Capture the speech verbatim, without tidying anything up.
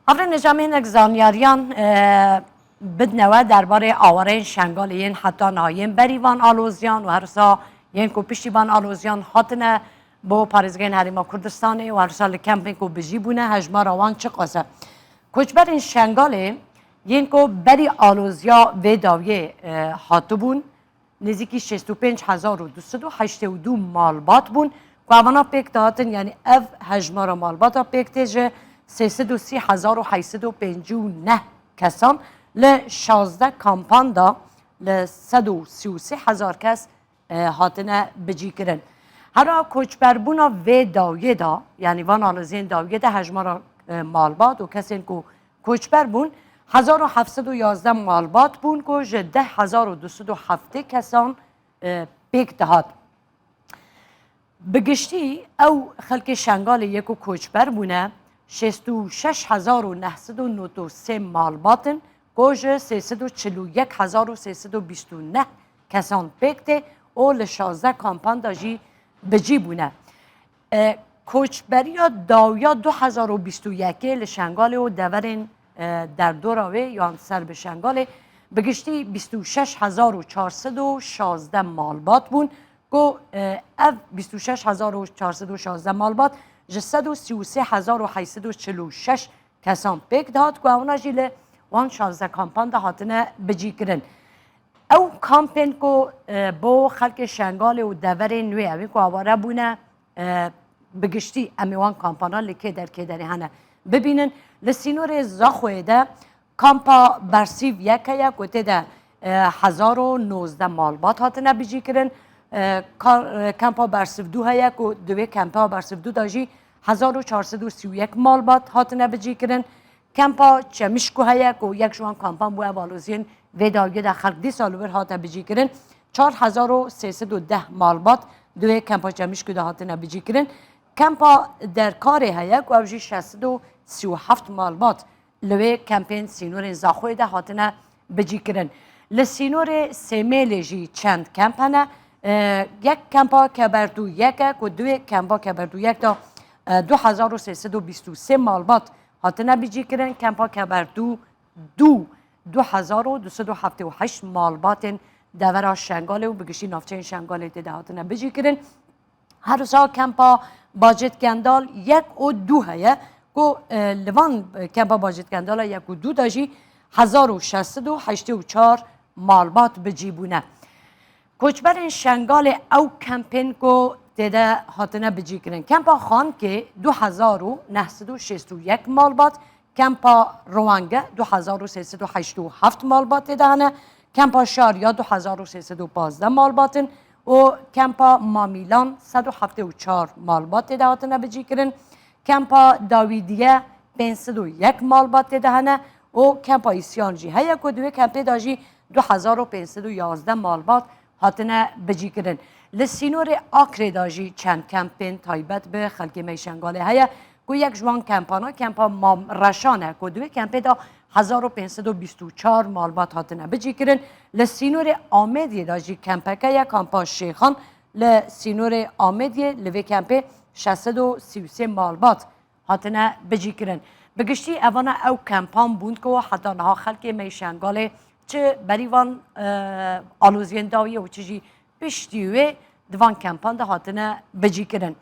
Hevrê nêçîrvan, em hinek zanyariyan e, bidine we derbarê awareyên Şengalê yên heta niha yên berî van aloziyan û her wisa yên ku piştî van aloziyan hatine bo parêzgehên Herêma Kurdistanê û her wisa li kempên ku bijî bûne, hejmara wan çiqas e. Koçberên Şengalê yên ku berî aloziya vê dawiyê e, hatibûn, nêzîkî şêst û pênc hezar û du sed û heştê û du malbat bûn ku evana pêk dihatin, yanî ev hejmara malbata pêk tê ji sê sed û sî hezar û heyt sed û pêncî û neh kesan li şazdeh kampan de li sed û sî û sê hezar kes e, hatine bicîkirin. Hera koçberbûna vê dawiyê de, yanî van aloziyên dawiyê de hejmara e, malbat û kesên ku koçber bûn, hezar û heft sed û yazdeh malbat bûn ku ji deh hezar û du sed û heftê kesan e, pêk dihat. Bi giştî ew xelkê Şengalê yê ku koçber bûne, şêst û şeş hezar û neh sed û nod û sê malbat in ku ji sê sed û çil û yek hezar û sê sed û bîst û neh kesan pêk tê û li şazdeh kampan de jî bicî bûne. E, koçberiya dawiya du hezar û bîst û yekê li Şengalê û deverên e, derdora wê yan ser bi Şengalê bi giştî bîst û şeş hezar û çar sed û şazdeh malbat bûn ku e, ev bîst û şeş hezar û çar sed û şazdeh malbat ji sed û sî û sê hezar û heyt sed û çil û şeş kesan pêk dihat ku ewna jî li wan şazdeh kampan de hatine bicîkirin. Ew kampên ku e, bo xelkê Şengalê û deverên wê, ew ê ku aware bûne, e, bi giştî em ê wan kampana li kê der kê derê hene bibînin. Li sînorê Zaxoyê de kampa Bersîv yek heye ku tê de e, hezar û nozdeh malbat hatine bicîkirin. E, ka- e, kampa Bersîv du heye ku di wê kampa Bersîv du de jî hezar û çar sed û sî û yek malbat hatine bicîkirin. Kempa Çemişku heye ku yek ji wan kampan bû, ev aloziyên vê dawiyê de xelk dîsa li wir hate bicîkirin. Çar hezar û sê sed û deh malbat di wê kempa Çemişku de hatine bicîkirin. Kempa Derkarê heye ku ev jî şeş sed û sî û heft malbat li wê kempên sînorên Zaxoyê de hatine bicîkirin. Li sînorê Sêmêlê jî çend kemp hene. E, yek kempa Keberdû yek e ku di wê kempa Keberdû yek de e, du hezar û sê sed û bîst û sê malbat hatine bicîkirin. Kempa Keberdû du, du hezar û du sed û heftê û heşt malbatên devera Şengalê û bi giştî navçeyên Şengalê tê de hatine bicîkirin. Her wisa kempa Bacêt Kendal yek û du heye ku e, li van kempa Bacêt Kendala yek û du de jî hezar û şeş sed û heştê û çar malbat bi cî bûne. Koçberên Şengalê ew kempên ku tê de hatine bicîkirin. Kempa Xankê du hezar û neh sed û şêst û yek malbat, Kempa Rwange du hezar û sê sed û heşt û heft malbat tê de hene, Kempa Şariya du hezar û sê sed û pazdeh malbat in û Kempa Mamîlan sed û heftê û çar malbat tê de hatine bicîkirin. Kempa Dawîdiye pênc sed û yek malbat tê de hene û Kempa Îsyan jî heye ku di wê kempê de jî du hezar û pênc sed û yazdeh malbat hatine bicîkirin. Li sînorê Akrê de jî çend kempên taybet bi xelkê me yê Şengalê heye ku yek ji wan kempana kempa Mam Reşan e ku di wê kempê de hezar û pênc sed û bîst û çar malbat hatine bicîkirin. Li sînorê Amêdiyê de jî kempeke ye, kampa Şêxan li sînorê Amêdiyê, li vê kempê şeş sed û sî û sê malbat hatine bicîkirin. Bi giştî evana ew kempan bûn ku heta niha xelkê me yê Şengalê çi berî van e, aloziyên dawiyê û çi jî piştî wê di van kempan de hatine bicîkirin.